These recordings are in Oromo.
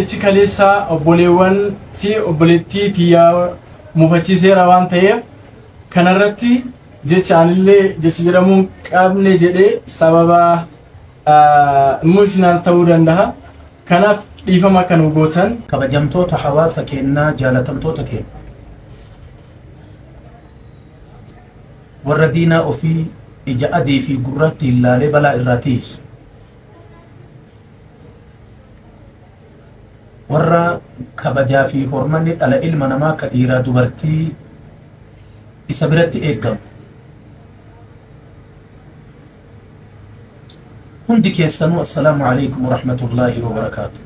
Jechi kaleessaa obboleewwan fi obboleettii tiyyaa mufachiiseera waan ta'eef kanarratti jecha anillee jechi jedhamuu hin qabne jedhee sababa emotional ta'uu danda'a. Kanaaf dhiifama akka nu gootan. Kabajamtoota hawaasa keennaa jaalatamtoota keenna. Warra diinaa ofii ija adii fi gurraattiin laalee balaa irraa tiisu. Warra kabajaa fi hormanni dhala ilma namaa ka dhiiraa dubartii isa biratti eeggamu. Hundi keessanuu assalaamu alaikum warahmatullaahi wabarakaatu.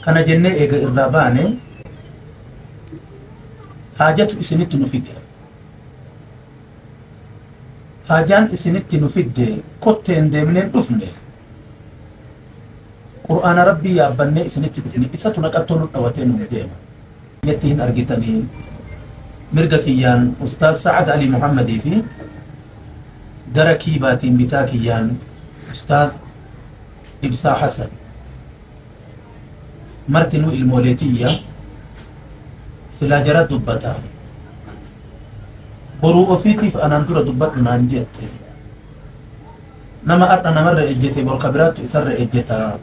Kana jennee eega irraa baane haajatu isinitti nu fide. Haajaan isinitti nu fidde kotteen deemneen dhufne. Qur'aana Rabbii yaabbannee isinitti dhufne isatu naqattoo nu dhawatee nu deema. Jetti hin argitanii mirga kiyyaan Ustaaz Sa'ad Ali Muhammadii fi gara kiibaatiin bitaa kiyyaan Ustaaz Ibsaa Hasan. Martinuu ilmoolee tiyya silaa jara dubbata. Boruu ofiitiif anaan dura dubbadhu naan jette. Nama har'a namarra ejjete borka biraattu isarra ejjeta.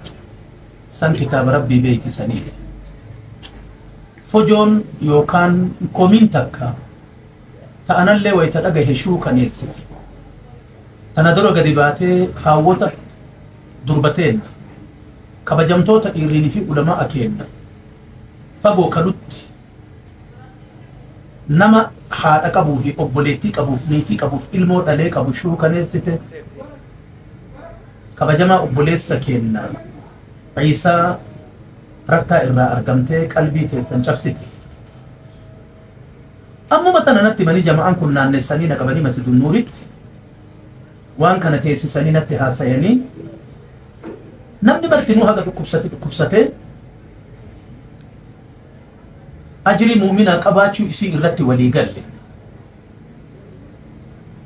San kitaaba Rabbii beeksisaniif. Fojoon yookaan komiin takka ta'anallee wayita dhagahe shuukaneessiti. Tana dura gadi baatee haawwota durbateenna kabajamtoota dhiirrinii fi ulamaa keenna fagoo kalutti nama haadha qabuu fi obboleettii qabuuf niitii qabuuf ilmoo dhalee qabu shuukaneessite. Kabajamaa obboleessa keenna Ciisaa Rattaa irraa argamtee qalbii teessan cabsite. Ammuma tana natti himanii jama'aan kun naannessanii na qabanii Masjidun Nuuritti waan kana teessisanii natti haasayanii namni martinuu haga dhukkubsate dhukkubsatee ajrii mu'minaa qabaachuu isii irratti walii galle.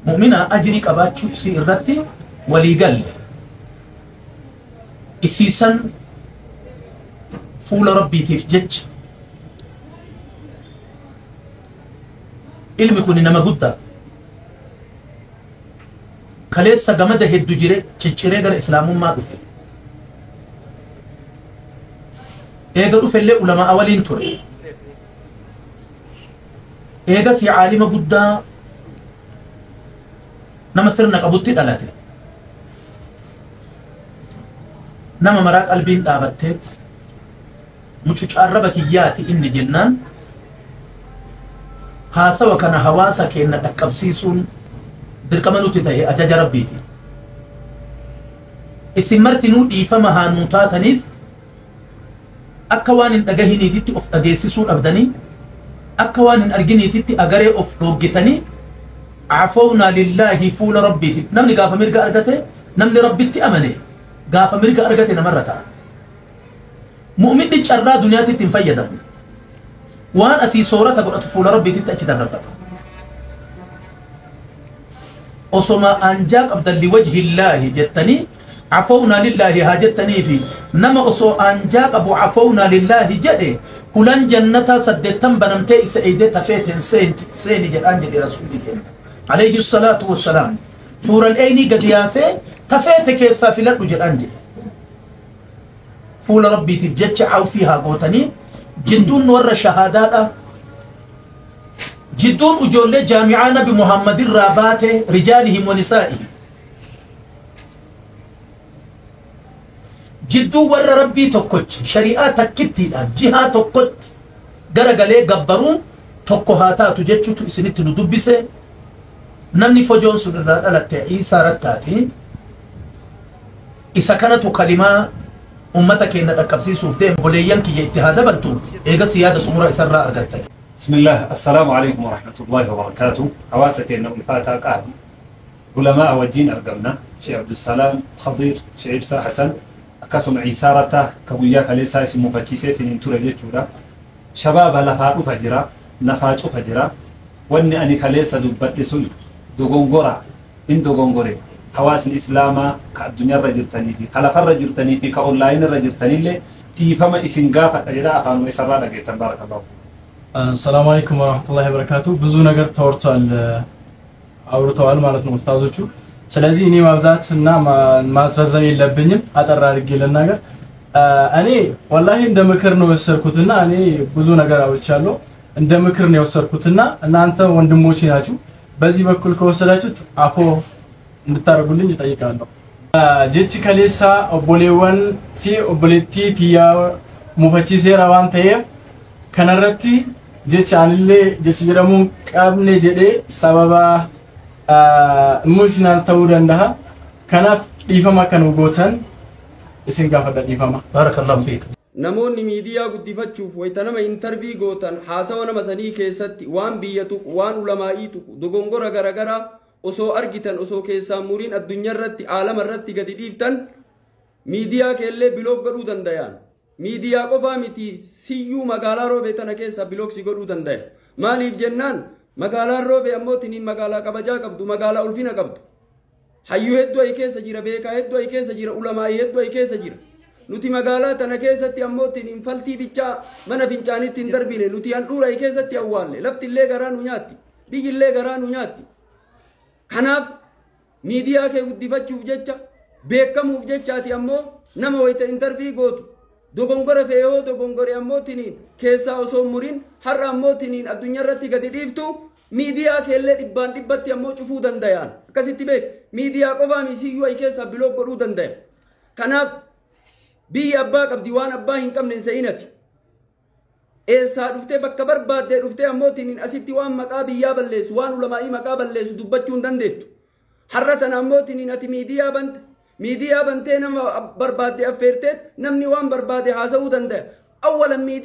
Mu'minaa ajrii qabaachuu isii irratti walii galle. Isii san fuula Rabbiitiif jecha ilmi kun nama guddaa kaleessa gamada heddu jire cicciree gara islaamummaa dhufe. Eega dhufellee ulamaa waliin ture. Eegas caalima guddaa nama sirna qabutti dhalate. Nama maraa qalbiin dhaabatteet mucucaarraba kiyyaati inni jennaan haasawa kana hawaasa keenna dhaqqabsiisuun dirqama nuti ta'e ajaja Rabbiiti. Isin martinuu dhiifama haa nuu taataniif akka waan hin dhagahiniititti of dhageessisuu dhabdanii akka waan hin arginiititti agaree of dhooggitanii afownaa lillaahi fuula Rabbiiti. Namni gaafa mirga argate namni Rabbitti amane gaafa mirga argate namarra ta'a. Mu'minni carraa duniyaatti hin fayyadamu. Waan asii soorata godhatu fuula Rabbiititti achi dabarfata. Osoma anjaa qabdan liwajhillaahi jettanii afownaa lillaahi haa jettanii fi nama osoo anjaa qabu afownaa lillaahi jedhe hulan jannataa 80 banamtee isa eeydee tafeeten seeni jedhaan jedhe Rasuulli keenya. Alayhi salaatu wassalaam. Huural eynii gadi yaasee tafeete keessaa filadhu jedhaan jedhe. Fuula Rabbiitiif jecha awfii haa gootanii jidduun warra shahaadaadha. Jidduun ijoollee jaami'aa Nabi Muhammad irraa baate rijaalihim wa nisaa'ihim. Jidduu warra Rabbii tokkocha shari'aa takkittiidhaan jihaa tokkotti garagalee gabbaruun tokko haa taatu jechuutu isinitti nu dubbise. Namni fojoon sun irraa dhalatte Ciisaa Rattaati. Isa kanatu kalimaa ummata keenya dhaqqabsiisuuf deemu obboleeyyan kiyya itti haa dabaltu eegas yaada xumura isarraa argattan. Bismillah, assalaamu alaikum warahmatullahi wabarakatuh. Hawaasa keenya ulfaataa qaali. Ulamaa wajjin argamna. Sheekh Abdusalaam Khadiir, Sheekh Ibsaa Hasan, akkasuma Ciisaa Rattaa ka guyyaa kaleessaa isin mufachiiseetiin hin ture jechuudha. Shabaaba lafaa dhufa jira, lafaa cufa jira. Wanni ani kaleessa dubbadhe sun dogongora, in dogongore. Hawaasni islaamaa ka addunyaarra jirtanii fi ka lafarra jirtanii fi ka onlaayinirra jirtanillee dhiifama isin gaafadha jedha afaanuma isarraa dhageettan baarakallahu. ሰላም አለይኩም ወራህመቱላሂ ወበረካቱ። ብዙ ነገር ተወርቷል አውርተዋል ማለት ነው ኡስታዞቹ። ስለዚህ እኔ ማብዛት እና ማስረዘም የለብኝም፣ አጠር አድርጌ ልናገር። እኔ ወላሂ እንደ ምክር ነው የወሰድኩትና እኔ ብዙ ነገር አውርቻለሁ። እንደ ምክር ነው የወሰድኩትና እናንተ ወንድሞቼ ናችሁ። በዚህ በኩል ከወሰዳችሁት አፎ እንድታደርጉልኝ እጠይቃለሁ። Jechi kaleessa obboleewwan fi obboleettii tiyyaa mufachiiseera waan ta'eef kanarratti jecha anillee jecha jedhamuu hin qabne jedhee sababa emotional ta'uu danda'a. Kanaaf dhiifama akka nu gootan isin gaafadha dhiifama. Baarakallahu fiik. Namoonni miidiyaa guddifachuuf wayita nama interview gootan haasawa nama sanii keessatti waan biyya tuqu, waan ulamaa'ii tuqu, dogongora garagaraa osoo argitan osoo keessaa muriin addunyaa irratti aalama irratti gadi dhiiftan miidiyaa keellee block godhuu danda'an. Miidiyaa qofaa miti, siyyuu magaalaa Roobee tana keessa block si godhuu danda'a. Maaliif jennaan magaalaan Roobee ammoo tiniin magaalaa kabajaa qabdu, magaalaa ulfina qabdu. Hayyuu hedduu ayi keessa jira, beekaa hedduu ayi keessa jira, ulamaa'ii hedduu ayi keessa jira. Nuti magaalaa tana keessatti ammoo tiniin faltii bichaa mana fincaanitti hin darbine, nuti handhuura ayi keessatti awwaalle, lafti illee garaa nu nyaatti, biyyi illee garaa nu nyaatti. Kanaaf miidiyaa kee guddifachuuf jecha, beekamuuf jechaati ammoo nama wayita interview gootu dogongora fe'ee yoo dogongore ammoo tiniin keessaa osoo muriin har'a ammoo tiniin addunyaa irratti gadi dhiiftu miidiyaa keellee dhibbaan dhibbatti ammoo cufuu danda'an. Akkasitti beek, miidiyaa qofaa misiyyuu ayi keessaa block godhuu danda'a. Kanaaf biyyi abbaa qabdi, waan abbaa hin qabne hin se'inati. Eessaa dhuftee bakka barbaaddee dhuftee ammoo tiniin asitti waan maqaa biyyaa balleessu, waan ulamaa'ii maqaa balleessu dubbachuu hin dandeettu. Har'a tana ammoo tiniin ati miidiyaa bante, miidiyaa bantee nama barbaadde affeerteet namni waan barbaade haasa'uu danda'a. Awwalan miidiyaa